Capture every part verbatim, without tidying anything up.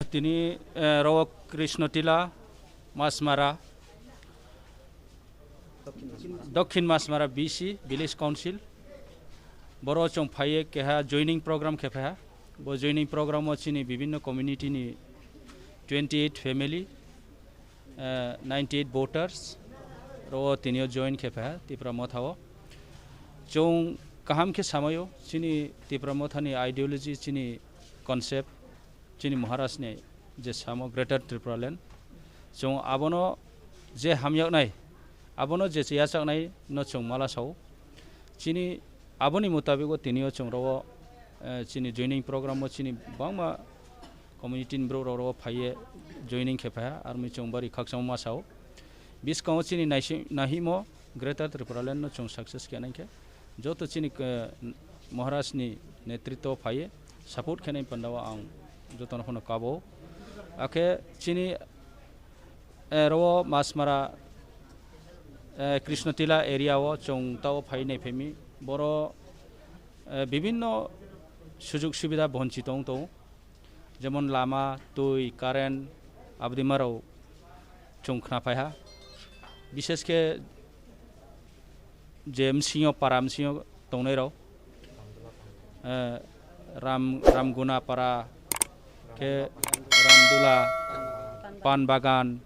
Tini, eh, ro Krishno Tila, Masmara, Dokhin Masmara B C, Village Council. Boro chwng phaiye keha joining program khe phaiha. Bo joining program o chini bibinno community ni twenty eight family, eh, ninety eight voters ro tinio join khe phaiha Tipra Motha o. Chwng kaham khe samaio chini Tipra Motha ni ideology, chini concept, chini Maharaj ni je samo Greater Tripura Land, chwng abono je hamyaknai, abono je yachaknai no chwng mala sao. Chini aboni mutabik o tinio chwng ro, eh, chini joining program o chini bangma community ni borok rok ro phaiye joining khe phaiha, armi chwng bari khakchangma sao. Bwskango chini naisi-, nahimo Greater Tripura Land no chwng success khe nai khe joto chini, eh, Maharaj ni netritwo phaiye support khe nai panda o ang joto no phano kabo. Akhe chini, eh, ro Masmara, eh, Krishno Tila area o chwng tao phai nai phai mi boro, eh, bibinno sujug subida bonchito wng tongo. Jemon lama, twi, current, aboni marok chwng khna phaiha. Bishes khe je msingo, para msingo tongnai rok, eh, Ram, Ramguna para, khe Ramdula, Pan Bagan,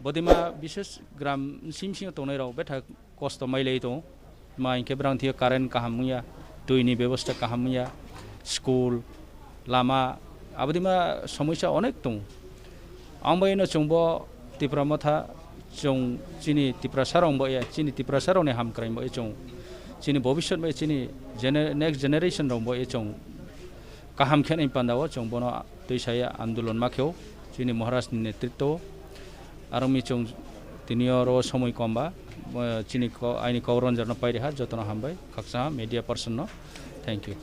bodima bishes gram msing msingo tongnai rok betha kosto mai lai tongo. Ma hinkhe brang thio current kaham wngya, twi ni bebosta kaham wngya, school, lama, abodima somosya onek tongo. Ang bai no chwngbo Tipra Motha, chwng chini Tiprasa rok bo ya, chini Tiprasa rok ni hamkrai bo ya chwng, chini bobisot bo ya, chini gene-, next generation rok bo ya chwng kaham khe nai panda o chwng bono twi saya andolon ma khe o chini Maharaj ni netritwo o. Aro mi chwng tini oro somoi kom ba, eh, chini ko-, aini kok ronjarno pai reha, jotono hambai, khaksa media person no. Thank you.